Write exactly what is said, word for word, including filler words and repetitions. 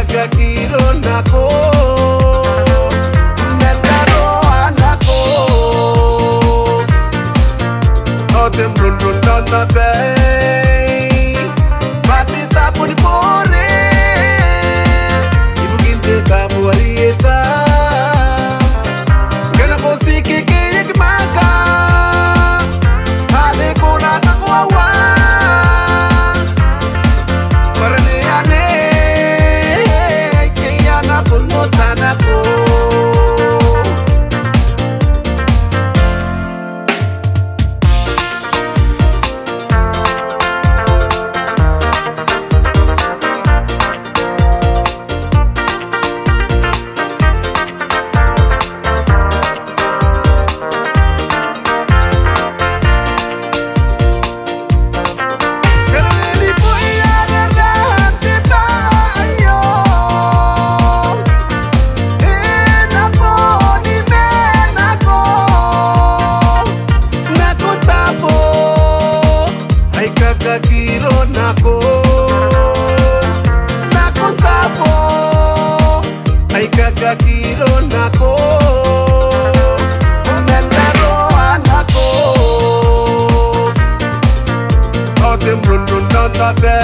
Kakiro nako, n na taroa nako. Ao te mronron n aonnaba aei, bwa te tabo ni bure ibukin te tabo are e tia. Ngkana ko ti kekeiaki mwaaka, are ko na kakoaua. Bwa are anne, ke e a na bon ota nako. Ai kakakiro nako, nakon tabo. Ai kakakiro nako, n na taroa nako. Ao te mronron n aonnaba